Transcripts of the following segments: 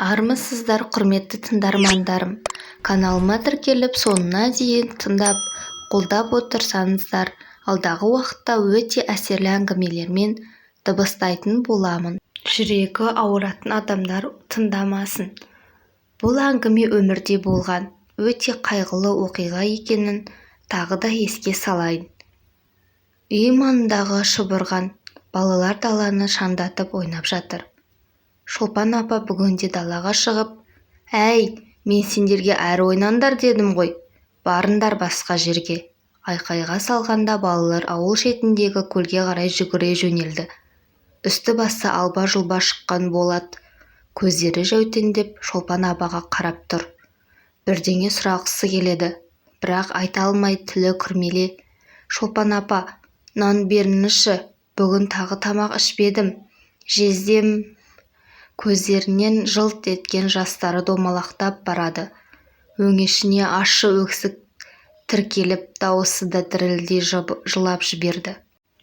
Армысыздар, құрметті тыңдармандарым! Каналыма тіркеліп, соңына дейін тыңдап, қолдап отырсаңыздар, алдағы уақытта өте әсерлі әңгімелермен дыбыстайтын боламын. Жүрегі ауыратын адамдар тыңдамасын. Бұл әңгіме өмірде болған өте қайғылы оқиға екенін тағы да еске салайын. Үй маңындағы шұбырған балалар даланы шаңдатып ойнап жатыр. Шолпан апа бүгін де далаға шығып, «Әй, мен сендерге әрі ойнаңдар дедім ғой, барыңдар басқа жерге!» Айқайға салғанда балалар ауыл шетіндегі көлге қарай жүгіре жөнелді. Үсті-басы алба-жұлба шыққан Болат көздері жәутеңдеп Шолпан апаға қарап тұр. Бірдеңе сұрағысы келеді, бірақ айта алмай тілі күрмеле. «Шолпан апа, нан беріңізші, бүгін тағы тамақ ішпедім, жездем...» Көздерінен жылт еткен жастары домалақтап барады. Өңешіне ащы өксік тіркеліп, дауысы да дірілдей жылап жіберді.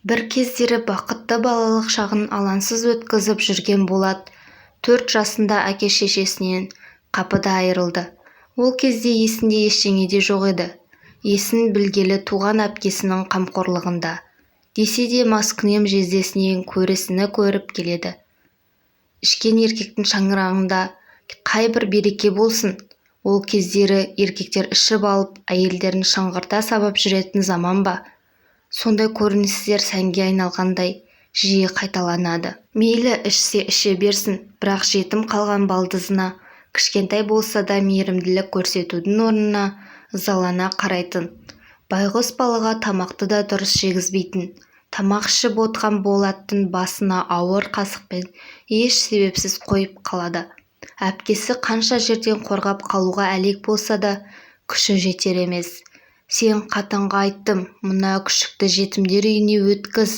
Бір кездері бақытты балалық шағын алаңсыз өткізіп жүрген Болат 4 жасында әке-шешесінен қапыда айырылды. Ол кезде есінде ештеңе де жоқ еді. Есін білгелі туған әпкесінің қамқорлығында. Десе де маскүнем жездесінен көресіні көріп келеді. Ішкен еркектің шаңырағында қайбір береке болсын? Ол кездері еркектер ішіп алып, әйелдерін шыңғырта сабап жүретін заман ба? Сондай көріністер сәнге айналғандай жиі қайталанады. Мейлі ішсе іше берсін, бірақ жетім қалған балдызына кішкентай болса да мейірімділік көрсетудің орнына ызалана қарайтын. Байғұс балаға тамақты да дұрыс жегізбейтін. Тамақ ішіп отырған Болаттың басына ауыр қасықпен еш себепсіз қойып қалады. Әпкесі қанша жерден қорғап қалуға әлек болса да күші жетер емес. «Сен қатынға айттым, мына күшікті жетімдер үйіне өткіз,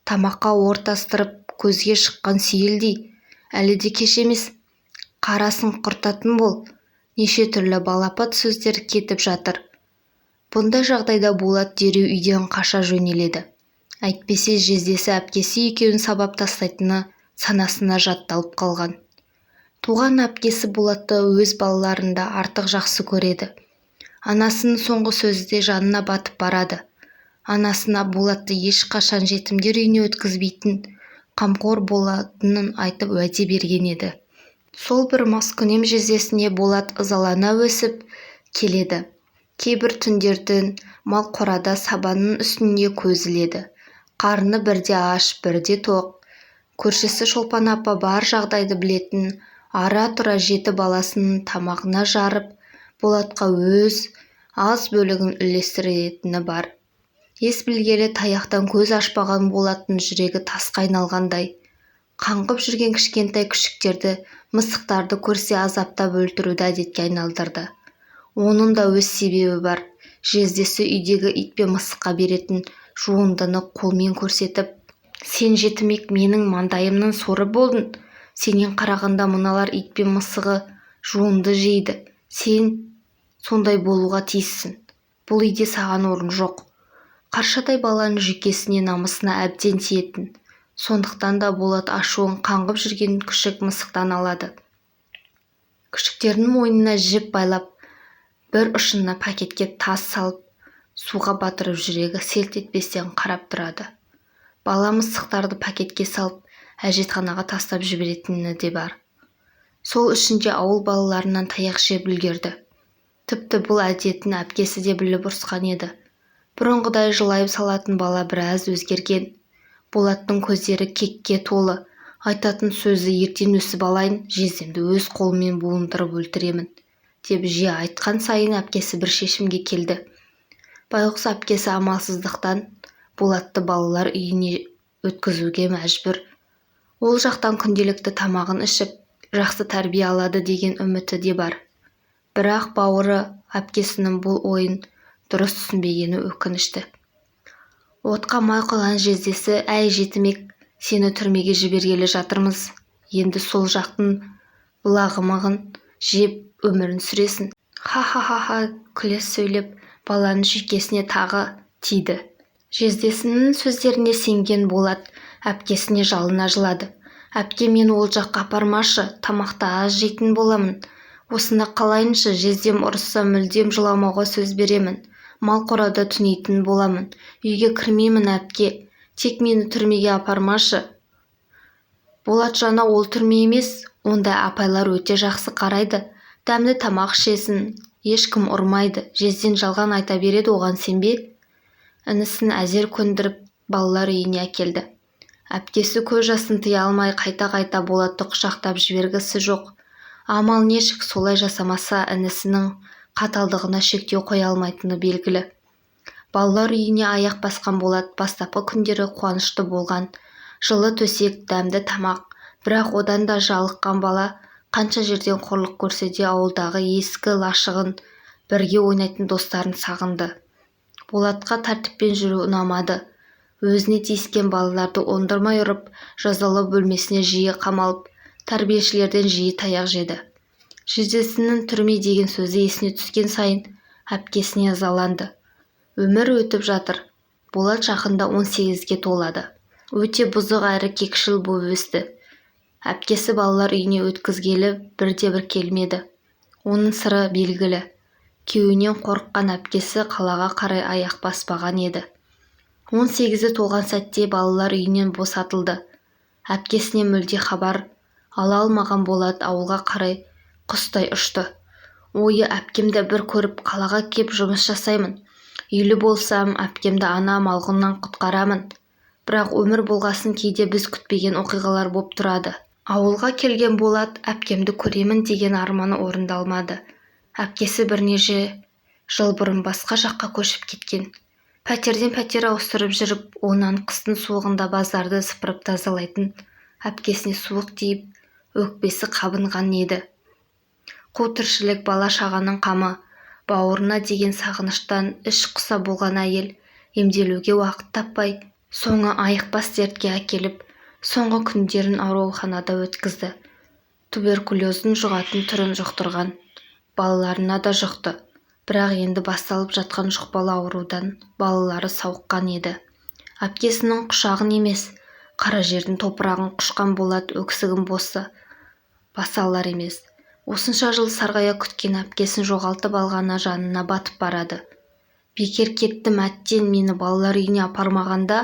тамаққа ортастырып, көзге шыққан сүйелдей, әлі де кеш емес, қарасын құртатын бол», неше түрлі балапат сөздер кетіп жатыр. Бұндай жағдайда Болат дереу үйден қаша жөнеледі. Әйтпесе жездесі әпкесі екеуін сабап тастайтыны санасына жатталып қалған. Туған әпкесі Болатты өз балаларынан артық жақсы көреді. Анасының соңғы сөзі де жанына батып барады. Анасына Болатты ешқашан жетімдер үйіне өткізбейтін, қамқор болатынын айтып уәде берген еді. Сол бір маскүнем жездесіне Болат ызалана өсіп келеді. Кейбір түндердің мал қорада сабанның үстінде көз іледі. Қарны бірде аш, бірде тоқ. Көршісі Шолпан апа бар жағдайды білетін, ара-тұра жеті баласының тамағына жарып, Болатқа өз аз бөлігін үлестіретіні бар. Ес білгелі таяқтан көз ашпаған Болаттың жүрегі тасқа айналғандай. Қаңғып жүрген кішкентай күшіктерді, мысықтарды көрсе азаптап өлтіруді әдетке айналдырды. Оның да өз себебі бар. Жездесі үйдегі ит пен мысыққа беретін жуындыны қолмен көрсетіп, «Сен жетімек менің маңдайымның соры болдың, сенен қарағанда мыналар ит пен мысығы жуынды жейді, сен сондай болуға тиіссің, бұл үйде саған орын жоқ». Қаршадай баланың жүйкесіне, намысына әбден тиетін. Сондықтан да Болат ашуын қаңғып жүрген күшік мысықтан алады. Күшіктердің мойнына жіп байлап, бір ұшына пакетке тас салып, суға батырып жүрегі селт етпестен қарап тұрады. Бала мысықтарды пакетке салып, әжетханаға тастап жіберетіні де бар. Сол үшін де ауыл балаларынан таяқ жеп үлгерді. Тіпті бұл әдетін әпкесі де біліп ұрысқан еді. Бұрынғыдай жылай салатын бала біраз өзгерген. Болаттың көздері кекке толы, айтатын сөзі «ертең өсіп алайын, жездемді өз қолыммен буындырып өлтіремін» деп жиі айтқан сайын әпкесі бір шешімге келді. Байғұс әпкесі амалсыздықтан Болатты балалар үйіне өткізуге мәжбүр. Ол жақтан күнделікті тамағын ішіп, жақсы тәрбие алады деген үміті де бар. Бірақ бауыры әпкесінің бұл ойын дұрыс түсінбегені өкінішті. Отқа май құйған жездесі, «Әй, жетімек, сені түрмеге жібергелі жатырмыз, енді сол жақтың былағымығын жеп өмірін сүресің». Ха-ха-ха-ха күле сөйлеп, баланың жүйкесіне тағы тиді. Жездесінің сөздеріне сенген Болат әпкесіне жалына жылады. Әпке, мені ол жаққа апармашы, тамақты аз жейтін боламын. Осында қалайыншы, жездем ұрысса мүлдем жыламауға сөз беремін. Мал қорада түнейтін боламын. Үйге кірмеймін, әпке. Тек мені түрмеге апармашы. Болатжан-ау, ол түрме емес, онда апайлар өте жақсы қарайды. Дәмді тамақ ішесің, ешкім ұрмайды. Жездең жалған айта береді, оған сенбе. Інісін әзер көндіріп балалар үйіне әкелді. Әпкесі көз жасын тыя алмай қайта-қайта Болатты құшақтап жібергісі жоқ. Амал нешік, солай жасамаса інісінің қаталдығына шектеу қоя алмайтыны белгілі. Балалар үйіне аяқ басқан Болат бастапқы күндері қуанышты болған. Жылы төсек, дәмді тамақ. Бірақ одан да жалыққан бала қанша жерден қорлық көрсе де ауылдағы ескі лашығын, бірге ойнайтын достарын сағынды. Болатқа тәртіппен жүру ұнамады. Өзіне тиіскен балаларды оңдырмай ұрып, жазалау бөлмесіне жиі қамалып, тәрбиешілерден жиі таяқ жеді. Жездесінің түрме деген сөзі есіне түскен сайын әпкесіне ызаланды. Өмір өтіп жатыр. Болат жақында 18-ге толады. Өте бұзық әрі кекшіл боп өсті. Әпкесі балалар үйіне өткізгелі бірде-бір келмеді. Оның сыры белгілі. Күйеуінен қорыққан әпкесі қалаға қарай аяқ баспаған еді. 18-і толған сәтте балалар үйінен босатылды. Әпкесінен мүлде хабар ала алмаған Болат ауылға қарай құстай ұшты. Ойы әпкемді бір көріп қалаға кеп жұмыс жасаймын. Үйлі болсам, әпкемді ана малғұннан құтқарамын. Бірақ өмір болғасын кейде біз күтпеген оқиғалар боп тұрады. Ауылға келген Болат әпкемді көремін деген арманы орындалмады. Әпкесі бірнеше жыл бұрын басқа жаққа көшіп кеткен. Пәтерден пәтер ауыстырып жүріп, онан қыстың суығында базарды сыпырып тазалайтын әпкесіне суық тиіп, өкпесі қабынған еді. Қу тіршілік, бала-шағаның қамы, бауырына деген сағыныштан іш құса болған әйел емделуге уақыт таппай, соңы айықпас дертке әкеліп, соңғы күндерін ауруханада өткізді. Туберкулездің жұғатын түрін жұқтырған. Балаларына да жұқты. Бірақ енді басталып жатқан жұқпалы аурудан балалары сауыққан еді. Әпкесінің құшағын емес, қара жердің топырағын құшқан Болат өксігін баса алар емес. Осынша жыл сарғая күткен әпкесін жоғалтып алғаны жанына батып барады. Бекер кеттім, әттең, мені балалар үйіне апармағанда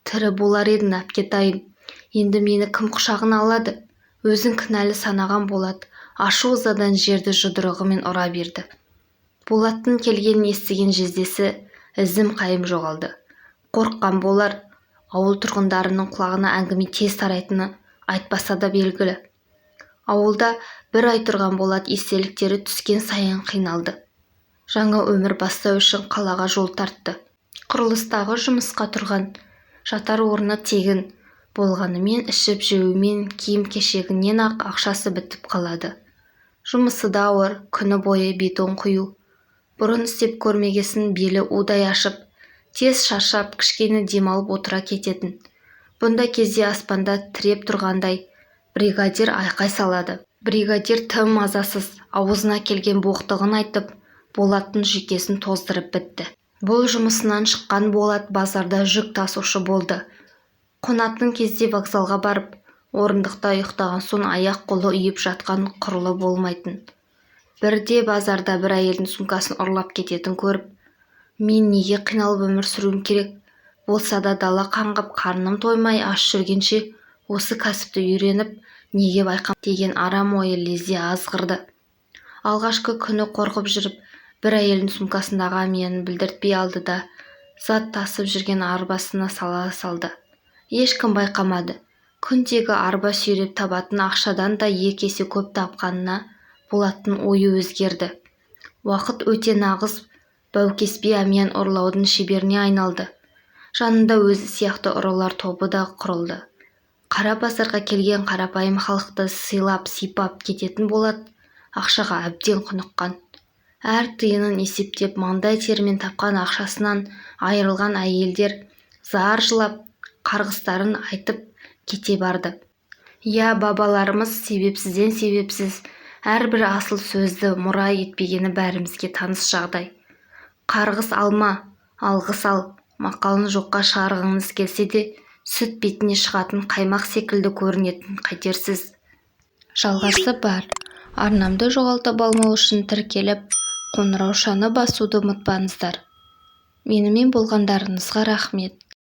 тірі болар едің, әпкетайым. Енді мені кім құшағына алады? Өзін кінәлі санаған Болат ашу-ызадан жерді жұдырығымен ұра берді. Болаттың келгенін естіген жездесі ізім-қайым жоғалды. Қорыққан болар, ауыл тұрғындарының құлағына әңгіме тез тарайтыны айтпаса да белгілі. Ауылда бір ай тұрған Болат естеліктері түскен сайын қиналды. Жаңа өмір бастау үшін қалаға жол тартты. Құрылыстағы жұмысқа тұрған, жатар орны тегін болғанымен ішіп-жеуімен, киім-кешегінен-ақ ақшасы бітіп қалады. Жұмысы да ауыр, күні бойы бетон құю. Бұрын істеп көрмегесін белі удай ашып, тез шаршап, кішкене демалып отыра кететін. Бұндай кезде аспанда тіреп тұрғандай бригадир айқай салады. Бригадир тым мазасыз, аузына келген боқтығын айтып, Болаттың жүйкесін тоздырып бітті. Бұл жұмысынан шыққан Болат базарда жүк тасушы болды. Қонатын кезде вокзалға барып, орындықта ұйықтаған соң аяқ-қолы ұйып жатқан құрлы болмайтын. Бірде базарда бір әйелдің сумкасын ұрлап кететін көріп, мен неге қиналып өмір сүруім керек, болса да дала қаңғып қарным тоймай аш жүргенше осы кәсіпті үйреніп неге байқамадым деген арам ойы лезде азғырды. Алғашқы күні қорқып жүріп, бір әйелдің сумкасындағы әмиянын білдіртпей алды да зат тасып жүрген арбасына сала салды. Ешкім байқамады. Күндегі арба сүйреп табатын ақшадан да екі есе көп тапқанына Болаттың ойы өзгерді. Уақыт өте нағыз баукеспе әмиян ұрлаудың шеберіне айналды. Жанында өзі сияқты ұрылар тобы да құрылды. Қара базарға келген қарапайым халықты сыйлап-сипап кететін Болат ақшаға әбден құныққан. Әр тиынын есептеп, маңдай терімен тапқан ақшасынан айырылған әйелдер зар жылап, қарғыстарын айтып кете барды. Иә, бабаларымыз себепсізден себепсіз әрбір асыл сөзді мұра етпегені бәрімізге таныс жағдай. Қарғыс алма, алғыс ал мақалын жоққа шығарғыңыз келсе де Сүт бетіне шығатын қаймақ секілді көрінетін қайтерсіз? Жалғасы бар. Арнамды жоғалтып алмау үшін тіркеліп, қоңыраушаны басуды ұмытпаңыздар. Менімен болғандарыңызға рахмет.